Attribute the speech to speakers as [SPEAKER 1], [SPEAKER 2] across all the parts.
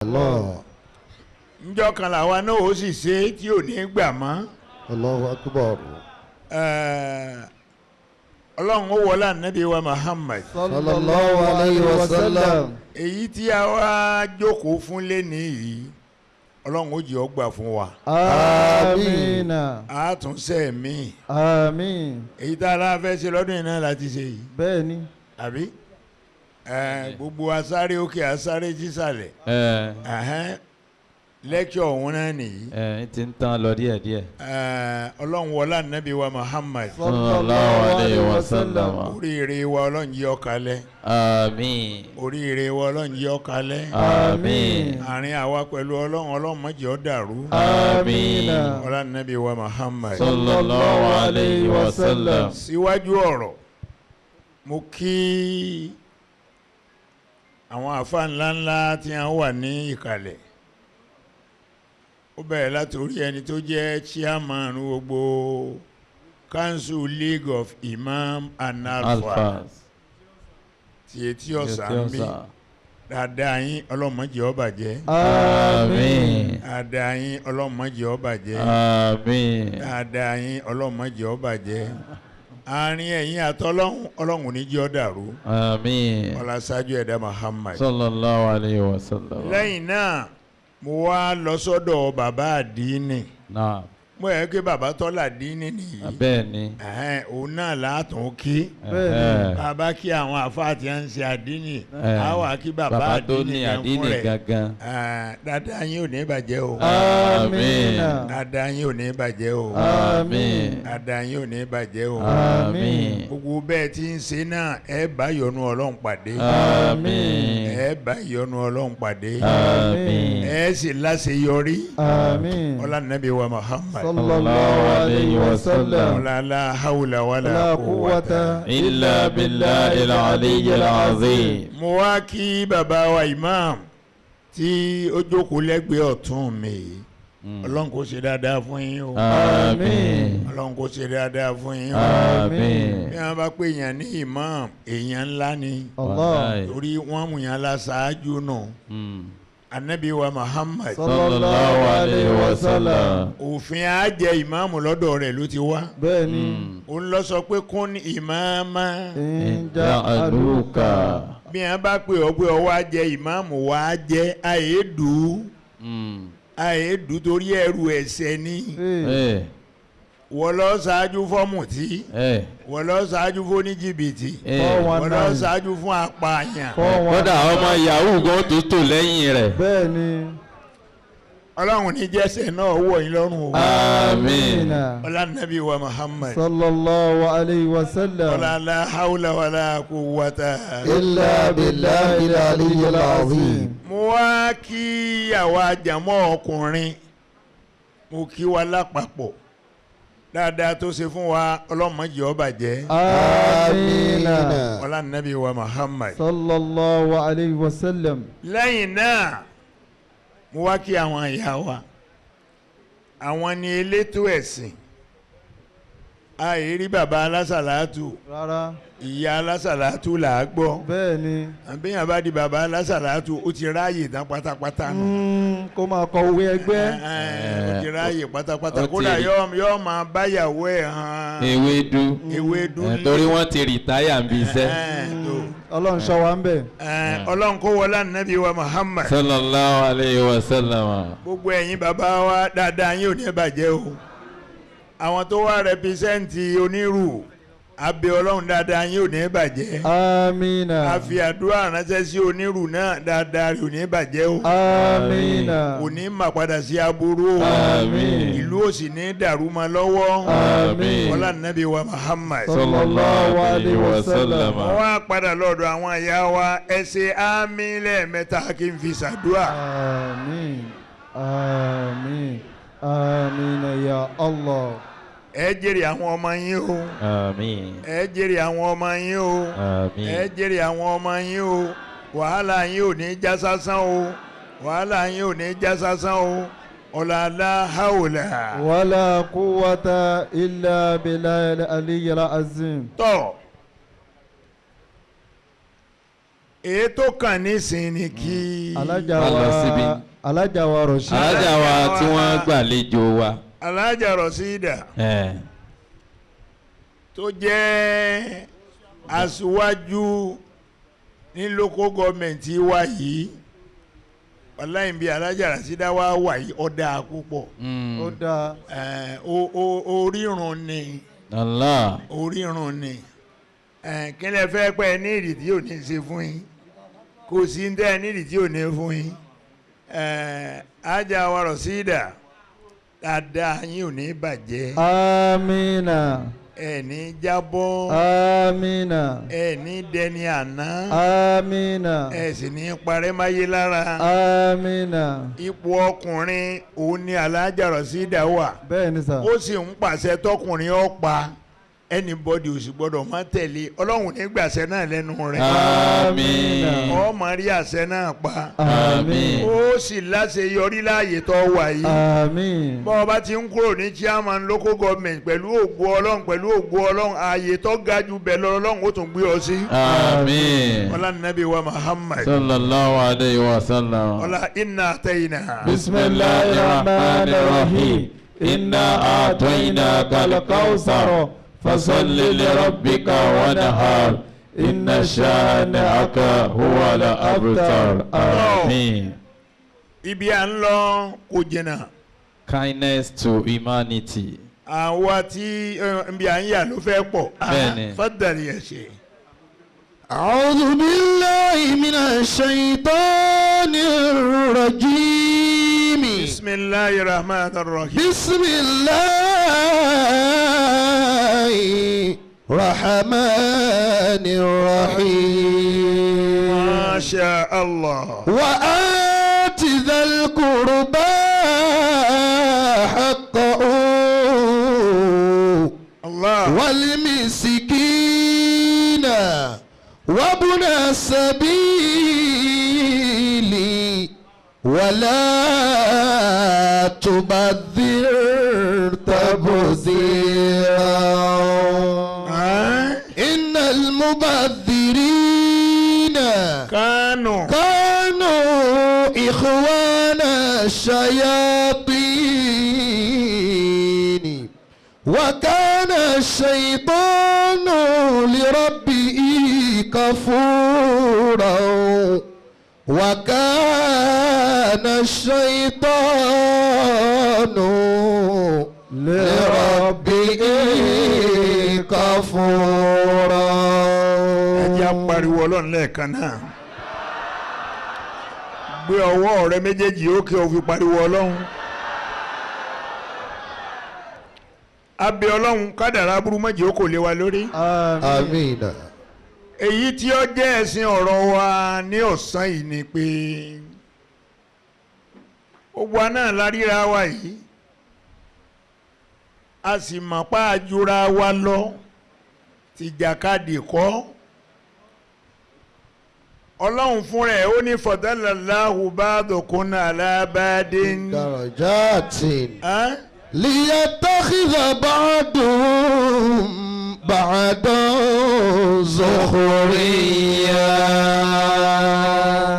[SPEAKER 1] Allah.
[SPEAKER 2] Njọ́ kan làwa náà ó sì ṣe é tí ò ní gbà mọ́.
[SPEAKER 1] Allahu akbar.
[SPEAKER 2] Ọlọ́run ó wọlé ànábì wa Muhammad.
[SPEAKER 1] Sallallahu alayhi wa sallam.
[SPEAKER 2] Èyí tí a wá jókòó fún lénìí yìí, Ọlọ́run ó jẹ́ ó gbà fún wa.
[SPEAKER 1] Àmín.
[SPEAKER 2] A tún ṣe mí.
[SPEAKER 3] Àmín.
[SPEAKER 2] Èyí tá a lá fẹ́ ṣe lọ́dún yìí náà láti ṣe yìí.
[SPEAKER 3] Bẹ́ẹ̀ni.
[SPEAKER 2] Àbí gbogbo asáré òkè, asáré sísàlẹ̀. Lẹ́kṣọ̀ òun náà nìyí.
[SPEAKER 4] Ẹ ti ń tán lọ díẹ̀díẹ̀.
[SPEAKER 2] Ọlọ́run wọlé ànábì wa Muhammad.
[SPEAKER 4] Sallallahu alayhi wa sallam.
[SPEAKER 2] Oríire wa, Ọlọ́run jẹ́ ó kalẹ̀.
[SPEAKER 4] Àmín.
[SPEAKER 2] Oríire wa, Ọlọ́run jẹ́ ó kalẹ̀.
[SPEAKER 4] Àmín.
[SPEAKER 2] Àárín àwa pẹ̀lú Ọlọ́run, Ọlọ́run má jẹ́ ó dàrú.
[SPEAKER 4] Àmín.
[SPEAKER 2] Ọlá nàbí wa Muhammad.
[SPEAKER 4] Sallallahu alayhi wa sallam.
[SPEAKER 2] Síwájú ọ̀rọ̀, mo kí àwọn àfa ńláńlá tí wọ́n wà ní ìkàlẹ̀. Ó bẹ̀rẹ̀ láti orí ẹni tó jẹ́ chairman gbogbo Council League of Imam and Alfa
[SPEAKER 4] Alfas.
[SPEAKER 2] tí etí ọ̀sà ń bí dáadáa yín, Ọlọ́run má jẹ́ ó bàjẹ́.
[SPEAKER 4] Àmín.
[SPEAKER 2] Dáadáa yín, Ọlọ́run má jẹ́ ó bàjẹ́.
[SPEAKER 4] Àmín.
[SPEAKER 2] Dáadáa yín, Ọlọ́run má jẹ́ ó bàjẹ́. Àárín ẹ̀yin àtọlọ́hun, Ọlọ́run ò ní jẹ́ ó dàrú.
[SPEAKER 4] Àmín.
[SPEAKER 2] Ọlá ṣáájú ẹ̀dá Muhammad.
[SPEAKER 4] Sallallahu alayhi wa sallam.
[SPEAKER 2] Lẹ́yìn náà, mo wá lọ sọ́dọ̀ bàbá àdínì.
[SPEAKER 4] Naam.
[SPEAKER 2] Mo yẹ kí bàbá tọ́lá àdínì nìyí.
[SPEAKER 4] Bẹ́ẹ̀ ni.
[SPEAKER 2] Òun náà látún kí.
[SPEAKER 4] Ẹ̀hẹ́n.
[SPEAKER 2] Bàbá kí àwọn àfáà tí ń ṣe àdínì. Á wà kí bàbá
[SPEAKER 4] Bàbá tó
[SPEAKER 2] àdínì
[SPEAKER 4] ní
[SPEAKER 2] gan fún
[SPEAKER 4] àdínì
[SPEAKER 2] rẹ̀.
[SPEAKER 4] gangan.
[SPEAKER 2] Dáadáa yín ò ní bàjẹ́ o.
[SPEAKER 3] Àmín.
[SPEAKER 2] Dáadáa yín ò ní bàjẹ́ o.
[SPEAKER 4] Àmín.
[SPEAKER 2] Dáadáa yín ò ní bàjẹ́ o.
[SPEAKER 4] Àmín.
[SPEAKER 2] Gbogbo bẹ́ẹ̀ tí ń ṣe náà, ẹ bá ìyọ́nú Ọlọ́run pàdé.
[SPEAKER 4] Àmín.
[SPEAKER 2] Ẹ bá ìyọ́nú Ọlọ́run pàdé.
[SPEAKER 4] Àmín.
[SPEAKER 2] Ẹ sì láṣeyọrí.
[SPEAKER 3] Àmín.
[SPEAKER 2] Ọlá nàbí wa Muhammad.
[SPEAKER 3] Sallallahu alayhi wa sallam.
[SPEAKER 2] Ọlá la hawla wala
[SPEAKER 3] La
[SPEAKER 2] quwwata.
[SPEAKER 3] quwwata
[SPEAKER 4] Illa billahi al-aliyyil azim.
[SPEAKER 2] Mo wá kí bàbá wa imam tí ó jókòó lẹ́gbẹ̀ẹ́ ọ̀tún mi yìí. Ọlọ́run kò ṣe dáadáa fún yín o.
[SPEAKER 4] Àmín.
[SPEAKER 2] Ọlọ́run kò ṣe dáadáa fún yín o.
[SPEAKER 4] Àmín.
[SPEAKER 2] Bí wọ́n bá pè yàn ní imam, èèyàn ńlá ni.
[SPEAKER 3] Allah.
[SPEAKER 4] Wallahi.
[SPEAKER 2] Torí wọ́n mú yàn láṣáájú nù. Anabi wa Muhammad.
[SPEAKER 4] Sallallahu alayhi wa sallam.
[SPEAKER 2] Òfin àjẹ ìmáàmù lọ́dọ̀ rẹ̀ ló ti wá.
[SPEAKER 3] Bẹ́ẹ̀ni.
[SPEAKER 2] Òun lọ sọ pé kún ìmáàmá.
[SPEAKER 4] Ja'aluka.
[SPEAKER 2] Bí wọ́n bá pè ọ́ pé ọ wá jẹ ìmáàmù, wá jẹ àyèdù. Àyèdù torí ẹrù ẹ̀ṣẹ̀ ni. Wọ́n lọ ṣáájú fọ́mùtí. Wọ́n lọ ṣáájú fún oníjìbìtì. Wọ́n lọ ṣáájú fún apààyàn.
[SPEAKER 4] Kódà ọmọ yahoo gan tó tò lẹ́yìn rẹ̀.
[SPEAKER 3] Bẹ́ẹ̀ni.
[SPEAKER 2] Ọlọ́run ní jẹ́sẹ̀ náà wọ̀ yín lọ́rùn o.
[SPEAKER 4] Àmín.
[SPEAKER 2] Ọlá nàbí wa Muhammad.
[SPEAKER 3] Sallallahu alayhi wa sallam.
[SPEAKER 2] Ọlá la hawla wala quwwata.
[SPEAKER 1] Illa billahi al-aliyyil azim.
[SPEAKER 2] Mo wá kí àwa jàmọ́ ọkùnrin, mo kí wa lápapọ̀. Dáadáa tó ṣe fún wa, Ọlọ́run má jẹ́ ó bàjẹ́.
[SPEAKER 3] Àmín.
[SPEAKER 2] Ọlá nàbí wa Muhammad.
[SPEAKER 3] Sallallahu alayhi wa sallam.
[SPEAKER 2] Lẹ́yìn náà, mo wá kí àwọn ìyá wa. Àwọn ni elétò ẹ̀sìn. Àìrí bàbá alásàlátù.
[SPEAKER 3] Rárá.
[SPEAKER 2] Ìyá alásàlátù là á gbọ́.
[SPEAKER 3] Bẹ́ẹ̀ni.
[SPEAKER 2] Àbíyàn bá di bàbá alásàlátù, ó ti ráàyè tán pátápátá nù.
[SPEAKER 3] Kó máa kọ owó ẹgbẹ́.
[SPEAKER 2] Ó ti ráàyè pátápátá.
[SPEAKER 4] Ó ti
[SPEAKER 2] Kódà
[SPEAKER 4] rí.
[SPEAKER 2] yóò máa báyàwó ẹ̀ hàn.
[SPEAKER 4] Ewédú.
[SPEAKER 2] Ewédú.
[SPEAKER 4] Torí wọ́n ti retire ń bí iṣẹ́.
[SPEAKER 3] Ọlọ́run ṣọ́ wa ń bẹ̀.
[SPEAKER 2] Ọlọ́run kó wọlé ànábì wa Muhammad.
[SPEAKER 4] Sallallahu alayhi wa sallam.
[SPEAKER 2] Gbogbo ẹ̀yin bàbá wa, dáadáa yín ò ní bàjẹ́ o. Àwọn tó wá represent onírù, abẹ́ Ọlọ́run, dáadáa yín ò ní bàjẹ́.
[SPEAKER 3] Amina.
[SPEAKER 2] A fi àdúrà ránṣẹ́ sí onírù náà, dáadáa rẹ̀ ò ní bàjẹ́ o.
[SPEAKER 3] Amina.
[SPEAKER 2] Kò ní mà padà sí aburú o.
[SPEAKER 4] Àmín.
[SPEAKER 2] Ìlú ò sì ní dàrú mọ́ lọ́wọ́.
[SPEAKER 4] Àmín.
[SPEAKER 2] Ọlá nàbí wa Muhammad.
[SPEAKER 4] Sallallahu alayhi wa sallam.
[SPEAKER 2] Wọ́n wá padà lọ́dọ̀ àwọn ìyá wa. Ẹ ṣe àmín lẹ́ẹ̀mẹ́ta kí n fi ṣàdúrà.
[SPEAKER 3] Àmín. Àmín. Àmín ya Allah.
[SPEAKER 2] Ẹ jèrè àwọn ọmọ yín o.
[SPEAKER 4] Àmín.
[SPEAKER 2] Ẹ jèrè àwọn ọmọ yín o.
[SPEAKER 4] Àmín.
[SPEAKER 2] Ẹ jèrè àwọn ọmọ yín o. Wàhálà yín ò ní já sásán o. Wàhálà yín ò ní já sásán o. Ọ̀làlá haúlà.
[SPEAKER 3] Wala quwwata illa billahi al-aliyyil azim.
[SPEAKER 2] Tọ́. Èyí tó kàn nísìnyí ni kí
[SPEAKER 3] Alájà
[SPEAKER 4] Má lọ síbi.
[SPEAKER 3] wa, alájà wa Rọ̀ṣídà.
[SPEAKER 4] Alájà wa tí wọ́n gbàlejò wa.
[SPEAKER 2] Alájà Rọ̀ṣídà tó jẹ́ aṣíwájú ní local government wa yìí, wàláhì bí Alájà Rọ̀ṣídà wa wà yìí, ó dáa púpọ̀.
[SPEAKER 3] Ó dáa.
[SPEAKER 2] Orírun ni.
[SPEAKER 4] Allah.
[SPEAKER 2] Orírun ni. Kí lẹ fẹ́ pẹ́ ní ìdí tí ò ní ṣe fún yín? Kò sí ní tẹ́ ní ìdí tí ò ní fún yín. Alájà wa Rọ̀ṣídà dáadáa, yín ò ní bàjẹ́.
[SPEAKER 3] Amina.
[SPEAKER 2] Ẹ ní jábọ́.
[SPEAKER 3] Amina.
[SPEAKER 2] Ẹ ní dẹni àná.
[SPEAKER 3] Amina.
[SPEAKER 2] Ẹ sì ní parẹ́ máyé lára.
[SPEAKER 3] Amina.
[SPEAKER 2] Ipò ọkùnrin òun ni Alájà Rọ̀ṣídà wà.
[SPEAKER 3] Bẹ́ẹ̀ ni sà.
[SPEAKER 2] Ó sì ń pàṣẹ tọkùnrin ó pa, anybody ò sì gbọdọ̀ má tẹ̀lé. Ọlọ́run ní gbàṣẹ náà lẹ́nu rẹ̀.
[SPEAKER 4] Àmín.
[SPEAKER 2] Ọ máa rí àṣẹ náà pa.
[SPEAKER 4] Àmín.
[SPEAKER 2] Ó sì láṣeyọrí láàyè tó wà yìí.
[SPEAKER 3] Àmín.
[SPEAKER 2] Bọ́ ọ bá ti ń kúrò ní chairman local government, pẹ̀lú ògo Ọlọ́run, pẹ̀lú ògo Ọlọ́run, ààyè tó ga jù bẹ̀ lọ Ọlọ́run ó tún gbé ọ sí.
[SPEAKER 4] Àmín.
[SPEAKER 2] Ọlá nàbí wa Muhammad.
[SPEAKER 4] Sallallahu alayhi wa sallam.
[SPEAKER 2] Ọlá inna atayna.
[SPEAKER 4] بسم الله الرحمن الرحيم إنا أعطيناك الكوثر فصل لربك وانحر إن شانئك هو الأبتر آمين.
[SPEAKER 2] Ibi à ń lọ kò jìnnà.
[SPEAKER 4] Kindness to humanity.
[SPEAKER 2] Àwa tí ibi à ń yà ló fẹ́ pọ̀.
[SPEAKER 4] Bẹ́ẹ̀ni.
[SPEAKER 2] Fadali ẹ̀ ṣe.
[SPEAKER 1] أعوذ بالله من الشيطان الرجيم.
[SPEAKER 2] بسم الله الرحمن الرحيم.
[SPEAKER 1] بسم الله الرحمن الرحيم.
[SPEAKER 2] ما شاء الله.
[SPEAKER 1] وآت ذا القربى حقه
[SPEAKER 2] الله
[SPEAKER 1] والمسكين وابن السبيل ولا تبذر تبذيرا. إن المبذرين
[SPEAKER 2] كانوا
[SPEAKER 1] كانوا إخوان الشياطين وكان الشيطان لربه كفورا وكان الشيطان لربه كفورا.
[SPEAKER 2] Ẹ jẹ́ á pariwo Ọlọ́run lẹ́ẹ̀kan náà. Gbé ọwọ́ rẹ méjèèjì ókè, ó fi pariwo Ọlọ́run. Abẹ Ọlọ́run, kádàrá burú méjì ó kò lé wa lórí.
[SPEAKER 1] آمين.
[SPEAKER 2] Èyí tí ó jẹ́ ẹ̀sìn ọ̀rọ̀ wa ní ọ̀sán yìí ni pé gbogbo wa náà la ríra wa yìí, a sì mọ̀ pa àjùra wa lọ tìjàkadì kọ́. Ọlọ́run fúnra ẹ̀ ó ní فضل الله بعضكم على بعض.
[SPEAKER 1] درجات ليتخذ بعضهم بعضا سخريا.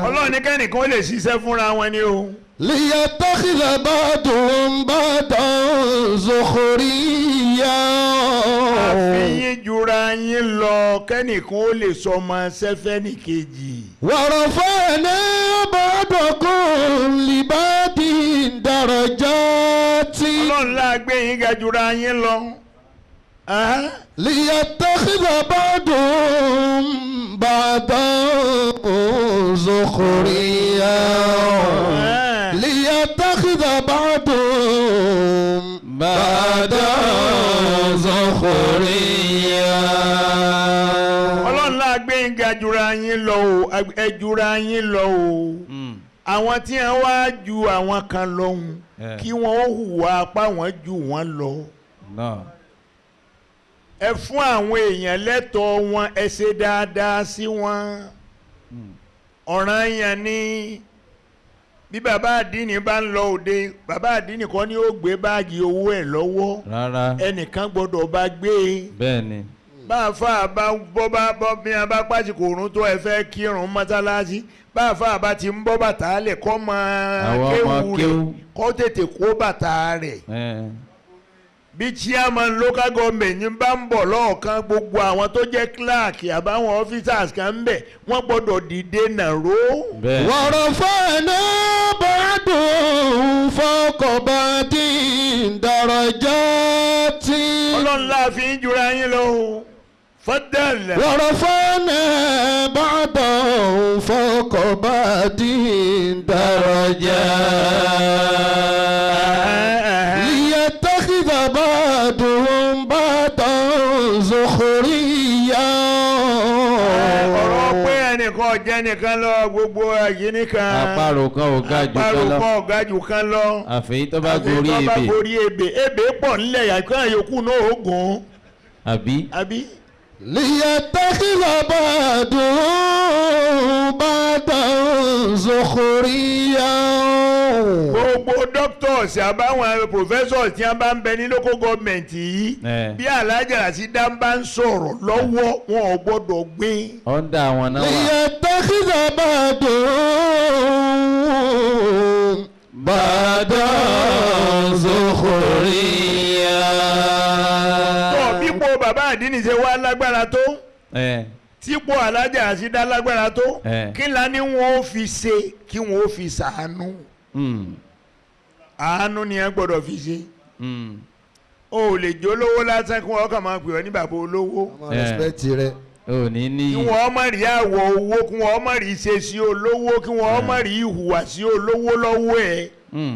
[SPEAKER 2] Ọlọ́run ní kẹ́nìkan lè ṣiṣẹ́ fúnra wọn ni o.
[SPEAKER 1] ليتخذ بعضهم بعضا سخريا.
[SPEAKER 2] Àfihàn jura yín lọ kẹ́nìkan ó lè sọmọ sẹ́fẹ́ nìkejì.
[SPEAKER 1] ورفعنا بعضكم لبعض درجات.
[SPEAKER 2] Ọlọ́run láà gbé yín ga jura yín lọ.
[SPEAKER 1] ليتخذ بعضهم بعضا سخريا. ليتخذ بعضهم بعضا سخريا.
[SPEAKER 2] Ọlọ́run láà gbé yín ga jura yín lọ o, ẹ jura yín lọ o. Àwọn tí wọ́n wá ju àwọn kan lọ́hùn, kí wọ́n ó hùwà apá wọn ju wọn lọ. Ẹ fún àwọn èèyàn lẹ́tọ̀ọ́ wọn, ẹ ṣe dáadáa sí wọn. Ọ̀ràn yẹn ni bí bàbá àdínì bá ń lọ òde, bàbá àdínì kọ́ ni ó gbé báàgì owó ẹ̀ lọ́wọ́.
[SPEAKER 4] Rárá.
[SPEAKER 2] Ẹnìkan gbọ́dọ̀ bá gbé e.
[SPEAKER 4] Bẹ́ẹ̀ ni.
[SPEAKER 2] Bá a fa bá bọ́ bá bọ́ bí a bá pàṣípò òrùn tó ẹ fẹ́ kírun mọ́sálásí, bá a fa bá ti ń bọ́ bàtà lẹ̀ kọ́ máa
[SPEAKER 4] Àwọn ọmọ
[SPEAKER 2] kéwù rẹ̀
[SPEAKER 4] kéwú.
[SPEAKER 2] Kọ́ tètè kó bàtà rẹ̀. Bí chairman local government ní bá ń bọ̀ lọ́ọ̀kan, gbogbo àwọn tó jẹ́ clerk àbáwọn officers kan ń bẹ̀, wọ́n gbọ́dọ̀ dìde nàró.
[SPEAKER 4] Bẹ́ẹ̀.
[SPEAKER 1] ورفعنا بعضهم فوق بعض درجات.
[SPEAKER 2] Ọlọ́run láàfin jura yín lọ o fọ́dẹ̀lẹ̀.
[SPEAKER 1] ورفعنا بعضهم فوق بعض درجات ليتخذ بعضهم بعضا سخريا.
[SPEAKER 2] Ọ̀rọ̀ pé ẹnìkan ọ̀jẹ́ nìkan lọ gbogbo ẹ̀yìn kan.
[SPEAKER 4] Àparò kan ò ga jù
[SPEAKER 2] Àparò
[SPEAKER 4] kan lọ.
[SPEAKER 2] kan ọ̀gá jù kan lọ.
[SPEAKER 4] Àfẹ́yí tó bá
[SPEAKER 2] Àfi
[SPEAKER 4] gorí
[SPEAKER 2] tó bá
[SPEAKER 4] ebè.
[SPEAKER 2] gorí ebè, ebè pọ̀ nílẹ̀ yàtọ̀ yòókù náà ó gùn.
[SPEAKER 4] Àbí.
[SPEAKER 2] Àbí.
[SPEAKER 1] ليتخذ بعضهم بعضا سخريا.
[SPEAKER 2] Gbogbo doctors àbáwọn professors tí wọ́n bá ń bẹ ní local government yìí, bí Alhaji Rasheeda bá ń sọ̀rọ̀ lọ́wọ́, wọn ò gbọ́dọ̀ gbé.
[SPEAKER 4] Ọ̀ndà àwọn náà wà.
[SPEAKER 1] ليتخذ بعضهم بعضا سخريا.
[SPEAKER 2] Tó bípò bàbá àdínì ṣe wá lágbára tó, típò Alhaji Rasheeda lágbára tó, kí la ní wọn ó fi ṣe, kí wọn ó fi ṣàánú? Àánú ni ẹ gbọ́dọ̀ fi ṣe. O ò lè jólówó lásán kí wọn kàn máa pè ọ́ ní bàbá olówó,
[SPEAKER 1] Respect rẹ.
[SPEAKER 4] Ò ní
[SPEAKER 2] kí
[SPEAKER 4] níyì.
[SPEAKER 2] wọ́n má rí àwọ̀ owó, kí wọ́n má rí ṣe sí olówó, kí wọ́n má rí ìhùwàsí olówó lọ́wọ́ ẹ̀.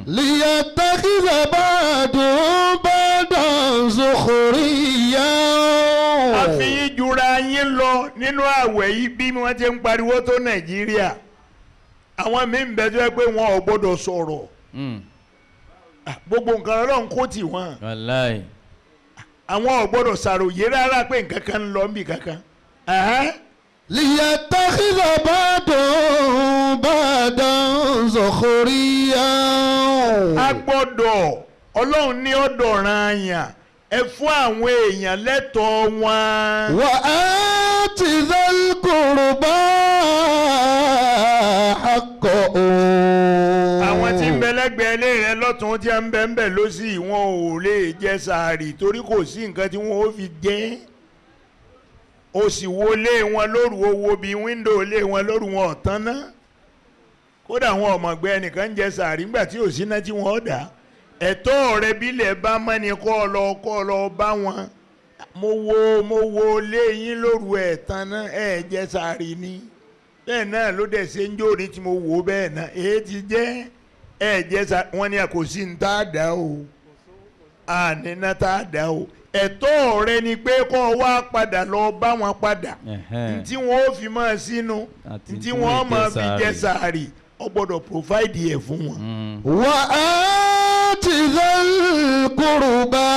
[SPEAKER 1] ليتخذ بعضهم بعضا سخريا.
[SPEAKER 2] A fi yín jura yín lọ nínú àwẹ̀ yìí. Bí wọ́n ti ń pariwo tó Nàìjíríà, àwọn míín bẹ tó yẹ pé wọn ò gbọ́dọ̀ sọ̀rọ̀. Gbogbo nǹkan Ọlọ́run kò tì wọ́n.
[SPEAKER 4] Wàláì.
[SPEAKER 2] Àwọn ò gbọ́dọ̀ ṣàròyé rárá pé nǹkan kan ń lọ níbì kankan. Ẹ̀hẹ́n.
[SPEAKER 1] ليتخذ بعضهم بعضا سخريا.
[SPEAKER 2] A gbọ́dọ̀, Ọlọ́run ní ọ̀dọ̀ ran àyàn, ẹ fún àwọn èèyàn lẹ́tọ̀ọ́ wọn.
[SPEAKER 1] وآت ذا القربى حقه.
[SPEAKER 2] Àwọn tí ń bẹ lẹ́gbẹ̀ẹ́ ilé rẹ lọ́tún, tí ń bẹ ń bẹ lọ́sì, wọn ò lè jẹ sàárì torí kò sí nǹkan tí wọn ó fi jẹ. O sì wo ilé wọn lóru, owó bíi window ilé wọn lóru, wọn ò tán ná. Kódà wọn ọ̀mọ̀gbẹ́ ẹnìkan ń jẹ sàárì nígbà tí ò sí iná tí wọ́n ó dà. Ẹ̀tọ́ rẹ bílẹ̀ bá mọ́ni, kọ́ ọ lọ bá wọn. Mo wo ilé yín lóru, ẹ̀ tán ná, ẹ̀ jẹ sàárì ni. Bẹ́ẹ̀ náà ló dẹ̀ ṣe ń jó ní tí mo wò ó bẹ́ẹ̀ náà. Èyí ti jẹ́ ẹ̀ jẹ́ sa wọ́n ní a kò sí ní tá a dá o, àníná tá a dá o. Ẹ̀tọ́ rẹ ni pé kọ́ ọ wá padà lọ bá wọn padà, ntí wọn ó fi máa sínú,
[SPEAKER 4] Àti
[SPEAKER 2] ntí
[SPEAKER 4] tí
[SPEAKER 2] wọn
[SPEAKER 4] wọ́n
[SPEAKER 2] máa
[SPEAKER 4] jẹ
[SPEAKER 2] fi jẹ
[SPEAKER 4] sàárì.
[SPEAKER 2] Sàárì ọ gbọ́dọ̀ provide ẹ̀ fún wọn.
[SPEAKER 1] وآت ذا القربى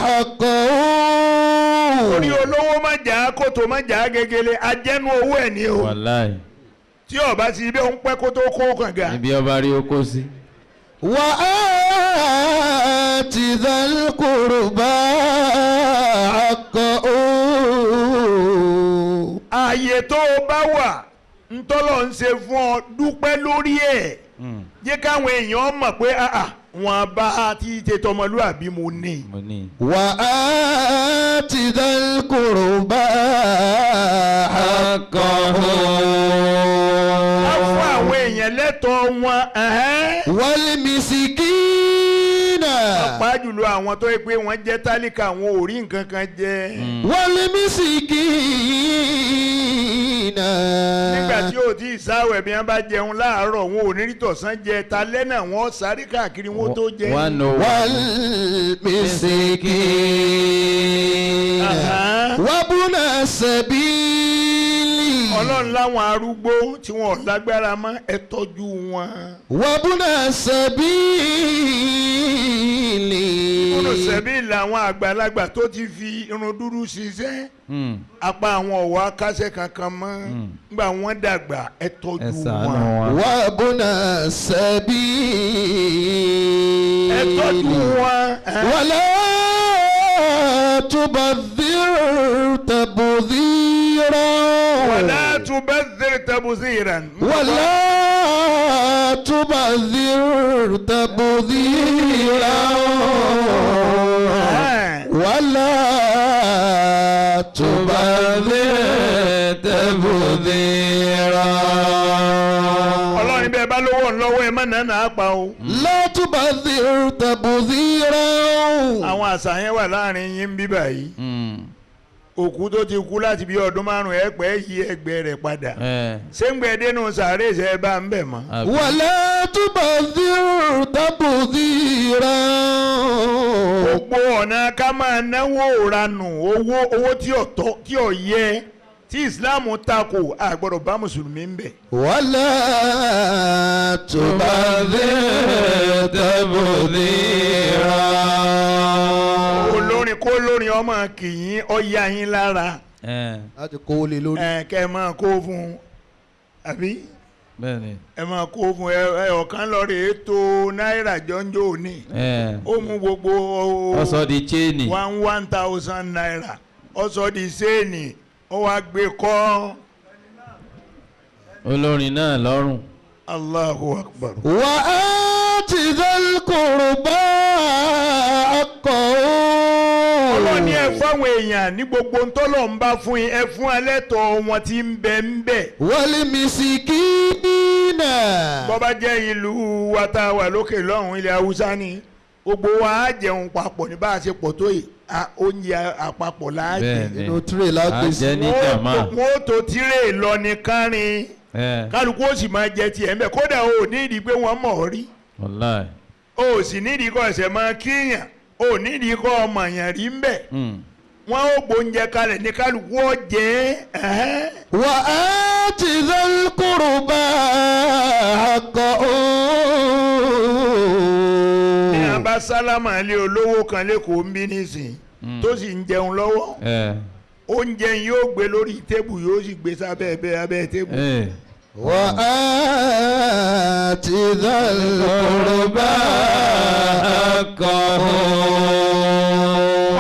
[SPEAKER 1] حقه.
[SPEAKER 2] Orí olówó má jà á kótó, má jà á gegele, ajẹ́nu owó ẹ̀ ní o.
[SPEAKER 4] Wàláì.
[SPEAKER 2] Tí ọba ti ibẹ̀ ń pẹ́ kó tó kó kànga.
[SPEAKER 4] Níbi ọba rí oko sí.
[SPEAKER 1] وآت ذا القربى حقه.
[SPEAKER 2] Ààyè tó o bá wà, ntọ́lọ̀ ń ṣe fún ọ, dúpẹ́ lórí ẹ̀. Jẹ́ káwọn èèyàn mọ̀ pé wọn bá ti ṣe tọmọlúàbí mo ní.
[SPEAKER 4] Mo ní.
[SPEAKER 1] وآت ذا القربى حقه.
[SPEAKER 2] Á fún àwọn èèyàn lẹ́tọ̀ọ́ wọn.
[SPEAKER 1] والمسكين.
[SPEAKER 2] Pàápàá jùlọ àwọn tó yẹ pé wọ́n jẹ́ tálíkà, àwọn ò rí nǹkan kan jẹ.
[SPEAKER 1] والمسكين.
[SPEAKER 2] Nígbà tí ò tí ì sáwẹ̀, bí wọ́n bá jẹun láàárọ̀, wọn ò ní rí tọ̀sán jẹ. Talẹ́ náà wọ́n sáré káàkiri wọn tó jẹ.
[SPEAKER 4] 101.
[SPEAKER 1] والمسكين. وابن السبيل.
[SPEAKER 2] Ọlọ́run láwọn arúgbó tí wọn ò lágbára mọ́, ẹ tọ́jú wọn.
[SPEAKER 1] وابن السبيل.
[SPEAKER 2] Kúrò sẹ́bí làwọn àgbàlagbà tó ti fi irun dúdú ṣiṣẹ́, apá àwọn ọ̀wọ́ akásẹ̀ kankan mọ́ nígbà wọ́n dàgbà, ẹ
[SPEAKER 4] Ẹ
[SPEAKER 2] tọ́jú
[SPEAKER 4] ṣàánú
[SPEAKER 2] wọn.
[SPEAKER 4] wọn.
[SPEAKER 1] وابن السبيل.
[SPEAKER 2] Ẹ tọ́jú wọn.
[SPEAKER 1] ولا تبذر تبذيرا.
[SPEAKER 2] ولا تبذر تبذيرا.
[SPEAKER 1] ولا تبذر تبذيرا. ولا تبذر تبذيرا.
[SPEAKER 2] Ọlọ́run bẹ́ẹ̀ bá lówó lọ́wọ́ ẹ má nànà á pa o.
[SPEAKER 1] لا تبذر تبذيرا.
[SPEAKER 2] Àwọn àṣà yẹn wà láàrin yín bí báyìí. Òkú tó ti kú láti bí ọdún 5 ẹ pẹ́ yí ẹgbẹ́ rẹ̀ padà. Ṣé ń gbẹ dénú sàárè ṣe é bá ń bẹ̀ mọ́?
[SPEAKER 1] ولا تبذر تبذيرا.
[SPEAKER 2] Gbogbo ọ̀nà ká máa náwó ranù owó owó tí ò tọ́ tí ò yẹ tí Ìsìláàmù takò a gbọ́dọ̀ bá mùsùlùmí ń bẹ̀.
[SPEAKER 1] ولا تبذر تبذيرا.
[SPEAKER 2] Olórin kó lórin ọmọ kìyìn ọ̀ya yín lára.
[SPEAKER 1] Láti kó lè lórí.
[SPEAKER 2] Ẹ kẹ́ ẹ máa kó fún un àbí ẹ máa kó fún ẹ ọ̀kan lọ rèé tó náírà jọ́njọ́ òní. Ó mú gbogbo
[SPEAKER 4] ó sọ di chéènì.
[SPEAKER 2] 1,000 naira ó sọ di chéènì ó wá gbé kọ́.
[SPEAKER 4] Olórin náà lọ́rùn.
[SPEAKER 2] Allahu Akbar.
[SPEAKER 1] Wa ati dhal qurba haqqahu.
[SPEAKER 2] Ọlọ́run ní ẹ fáwọn èèyàn ní gbogbo ntọ́lọ̀ ń bá fún yín ẹ fún alẹ́tọ̀ wọn tí ń bẹ ń bẹ.
[SPEAKER 1] Wal misikina.
[SPEAKER 2] Bọ́bá jẹ́ ìlú wa tá a wà lókè lọ́hùn ilẹ̀ Haúsá ni gbogbo wa á jẹun papọ̀ ní bá a ṣe pọ̀ tó yìí oúnjẹ àpapọ̀ la á jẹ.
[SPEAKER 1] Inú tírè la gbé sí.
[SPEAKER 2] Wọ́n ó tó tírè lọ ní kárin kálukú ó sì máa jẹ tiẹ̀ ń bẹ̀ kódà o ò ní ìdí pé wọ́n mọ̀ ọ́ rí. O ò sì ní ìdí kọ́ ẹ̀sẹ̀ máa kíyàn o ò ní ìdí kọ́ ọmọ yẹn rí ń bẹ̀. Wọ́n ó gbóúnjẹ kalẹ̀ ní kálukú ó jẹ ẹ́.
[SPEAKER 1] Wa ati dhal qurba haqqahu.
[SPEAKER 2] Ní a bá sálámà lé olówó kan lẹ́kọ̀ọ́ ń bí nísìn tó sì ń jẹun lọ́wọ́ oúnjẹ yóò gbé lórí tébù yóò sì gbé sábẹ́ ẹbẹ́ abẹ́ tébù.
[SPEAKER 1] Wa ati dhal qurba haqqahu.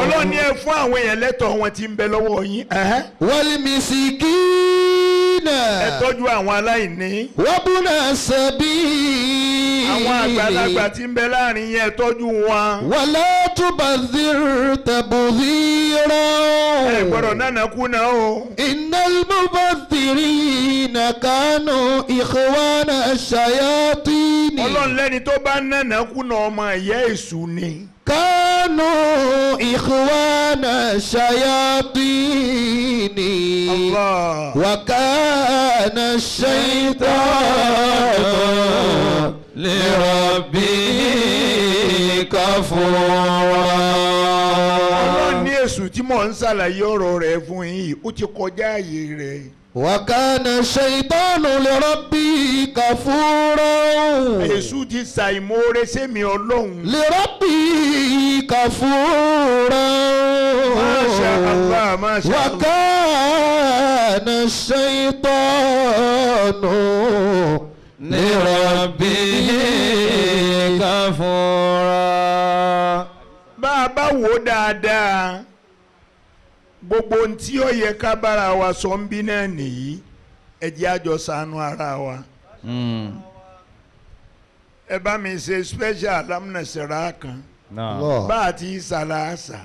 [SPEAKER 2] Ọlọ́run ní ẹ fún àwọn èèyàn lẹ́tọ̀ọ́ wọn tí ń bẹ lọ́wọ́ yín.
[SPEAKER 1] Wal misikina.
[SPEAKER 2] Ẹ tọ́jú àwọn aláìní.
[SPEAKER 1] Wabuna sabil.
[SPEAKER 2] Àwọn àgbàlagbà tí ń bẹ láàrin yẹn ẹ tọ́jú wọn.
[SPEAKER 1] Wala tubadhir tabdhira.
[SPEAKER 2] Ẹ gbọ́dọ̀ nánà kúnà o.
[SPEAKER 1] Innal mubadhirina kanu ikhwana shayatin.
[SPEAKER 2] Ọlọ́run lẹ́ni tó bá nánà kúnà ọmọ ìyá èṣù ni.
[SPEAKER 1] Kanu ikhwana shayatin.
[SPEAKER 2] Allah.
[SPEAKER 1] Wa kana shaytanu li rabbihi kafura.
[SPEAKER 2] Ọlọ́run ní èṣù tí mò ń ṣàlàyé ọ̀rọ̀ rẹ̀ fún yín ó ti kọjá ààyè rẹ̀.
[SPEAKER 1] Wa kana shaytanu li rabbihi kafura.
[SPEAKER 2] Èṣù ti ṣàìmoore sẹ́mi Ọlọ́run.
[SPEAKER 1] Li rabbihi kafura.
[SPEAKER 2] Masha Allah, Masha Allah.
[SPEAKER 1] Wa kana shaytanu li rabbihi
[SPEAKER 4] kafura.
[SPEAKER 2] Bá a bá wò ó dáadáa gbogbo ohun tí ó yẹ ká bára wa sọ ń bí náà nìyí ẹ jẹ́ á jọ ṣàánú ara wa. Ẹ bá mi ṣe special alámúnẹsẹ̀rá kan bá a ti ṣàlàṣà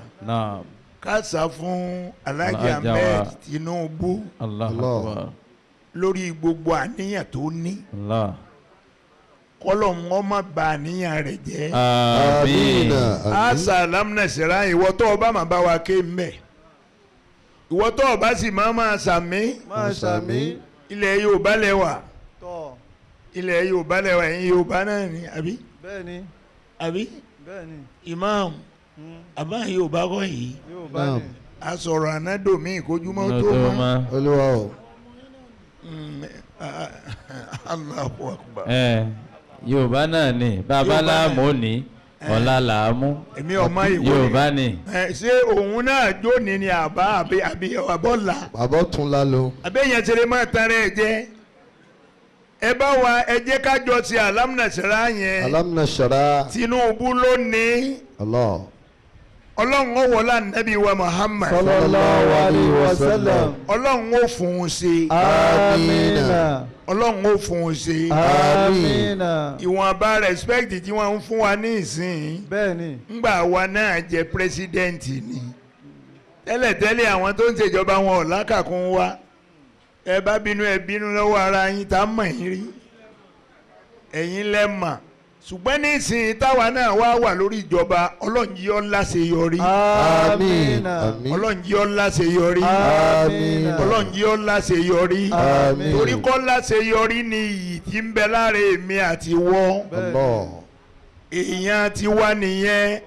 [SPEAKER 2] ká sá fún Alhaji Ahmed Tinubu lórí gbogbo àníyàn tó ní kọ́lọ̀ wọn má ba àníyàn rẹ̀ jẹ́.
[SPEAKER 4] Àmín.
[SPEAKER 2] Àṣà alámúnẹsẹ̀rá ìwọ tó o bá máa bá wa ké mbẹ́ ìwọ tó o bá sì máa máa sàmí. Ilẹ̀ Yorùbá lẹ́wà ilẹ̀ Yorùbá lẹ́wà ẹ̀yin Yorùbá náà ni àbí.
[SPEAKER 3] Bẹ́ẹ̀ni.
[SPEAKER 2] Àbí.
[SPEAKER 3] Bẹ́ẹ̀ni.
[SPEAKER 2] Imam àbá Yorùbá kọ́ yìí.
[SPEAKER 3] Yorùbá ni.
[SPEAKER 2] A sọ̀rọ̀ ànádòmí ìkójúmọ́ tó mọ́.
[SPEAKER 1] Olúwa o.
[SPEAKER 2] Allahu Akbar.
[SPEAKER 4] Yorùbá náà ni bàbá láàmú ní ọ̀la làámú.
[SPEAKER 2] Èmi ọmọ ìwé
[SPEAKER 4] Yorùbá ni.
[SPEAKER 2] Ṣé òun náà jóni ni àbá àbí àbí àbọ̀là.
[SPEAKER 1] Bàbá tún la lọ.
[SPEAKER 2] Àbẹ̀yẹn ṣe lè máa tan rẹ̀ jẹ́. Ẹ bá wa ẹ jẹ́ ká jọ ti alámúnàṣẹ́rá yẹn.
[SPEAKER 1] Alámúnàṣẹ́rá.
[SPEAKER 2] Tinubu ló ní.
[SPEAKER 1] Allah.
[SPEAKER 2] Ọlọ́run ó wọlá nẹ́bí wa Muhammad.
[SPEAKER 3] Sallallahu alayhi wa sallam.
[SPEAKER 2] Ọlọ́run ó fún un ṣe.
[SPEAKER 3] Amina.
[SPEAKER 2] Ọlọ́run ó fún un ṣe.
[SPEAKER 3] Amina.
[SPEAKER 2] Ìwọ̀nba respect tí wọ́n ń fún wa ní ìsìn.
[SPEAKER 3] Bẹ́ẹ̀ni.
[SPEAKER 2] Ngbà wa náà jẹ president ni. Tẹ́lẹ̀tẹ́lẹ̀ àwọn tó ń ṣèjọba wọn ò lákàkún wa. Ẹ bá bínú ẹ bínú lọ́wọ́ ara yín tá a mọ̀ yín rí. Ẹ̀yin lẹ mọ̀. Ṣùgbọ́n nísìnyí táwa náà wá wà lórí ìjọba, Ọlọ́run yìí ó láṣeyọrí.
[SPEAKER 3] Amina.
[SPEAKER 2] Ọlọ́run yìí ó láṣeyọrí.
[SPEAKER 3] Amina.
[SPEAKER 2] Ọlọ́run yìí ó láṣeyọrí.
[SPEAKER 3] Àmín.
[SPEAKER 2] Torí kọ́ láṣeyọrí ni iyì tí ń bẹ lára èmi àti wọ́.
[SPEAKER 1] Allah.
[SPEAKER 2] Èèyàn ti wá nìyẹn.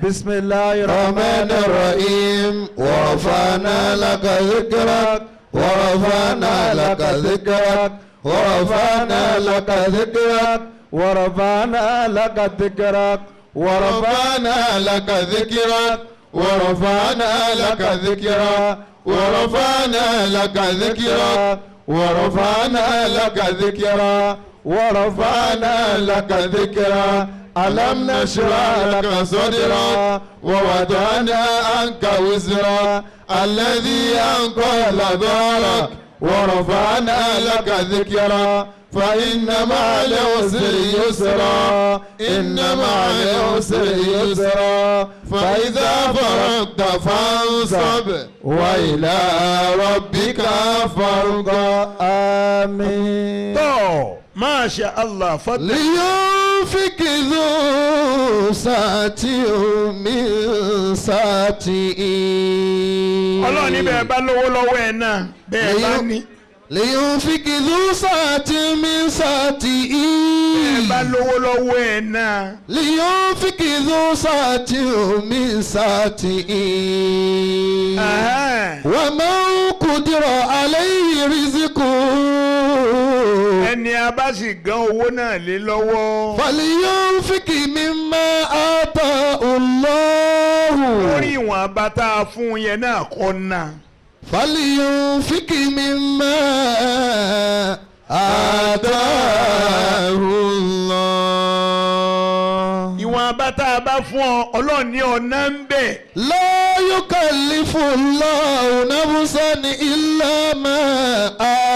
[SPEAKER 3] Bismillahir
[SPEAKER 1] الرحمن الرحيم ورفعنا لك ذكرك ورفعنا لك ذكرك ورفعنا لك ذكرك
[SPEAKER 3] ورفعنا لك ذكرك
[SPEAKER 1] ورفعنا لك ذكرك ورفعنا لك ذكرك ورفعنا لك ذكرك ورفعنا لك ذكرك ورفعنا لك ذكرك ألم نشرح لك صدرك ووضعنا عنك وزرك الذي أنقض ظهرك ورفعنا لك ذكرك فإن مع العسر يسرا إن مع العسر يسرا فإذا فرغت فانصب وإلى ربك فارغب.
[SPEAKER 3] آمين.
[SPEAKER 2] Tọ́ Masha Allah fọ́tẹ̀.
[SPEAKER 1] لينفق ذو سعة من سعته.
[SPEAKER 2] Ọlọ́run ní bẹ́ẹ̀ bá lówó lọ́wọ́ ẹ̀ náà bẹ́ẹ̀ bá ní.
[SPEAKER 1] لينفق ذو سعة من سعته.
[SPEAKER 2] Bẹ́ẹ̀ bá lówó lọ́wọ́ ẹ̀ náà.
[SPEAKER 1] لينفق ذو سعة من سعته. ومن قدر عليه رزقه.
[SPEAKER 2] Ẹni a bá sì gan owó náà lé lọ́wọ́.
[SPEAKER 1] فلينفق مما آتاه الله.
[SPEAKER 2] Lórí ìwọ̀n abata fún yẹn náà kọ́ náà.
[SPEAKER 1] فلينفق مما آتاه الله.
[SPEAKER 2] Ìwọ̀n abata bá fún ọ, Ọlọ́run ní ọ̀nà ń bẹ̀.
[SPEAKER 1] لا يكلف الله نفسا إلا ما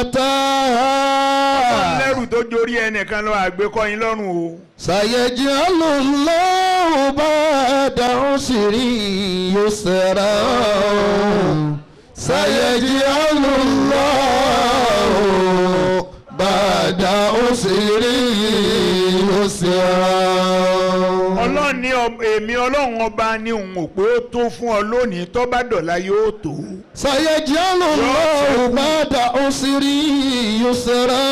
[SPEAKER 1] آتاها.
[SPEAKER 2] Lẹ́rù tó jórí ẹnìkan lọ àgbékọ́yìn lọ́rùn o.
[SPEAKER 1] سيجعل الله بعد عسر يسرا. سيجعل الله بعد عسر يسرا.
[SPEAKER 2] Ọlọ́run ní èmi Ọlọ́run ọba ní òun ò pé ó tó fún ọ lónìí, tó bá dọ̀la yóò tó.
[SPEAKER 1] سيجعل الله بعد عسر يسرا.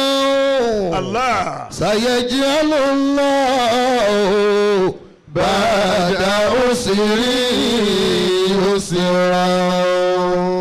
[SPEAKER 2] Allah.
[SPEAKER 1] سيجعل الله بعد عسر يسرا.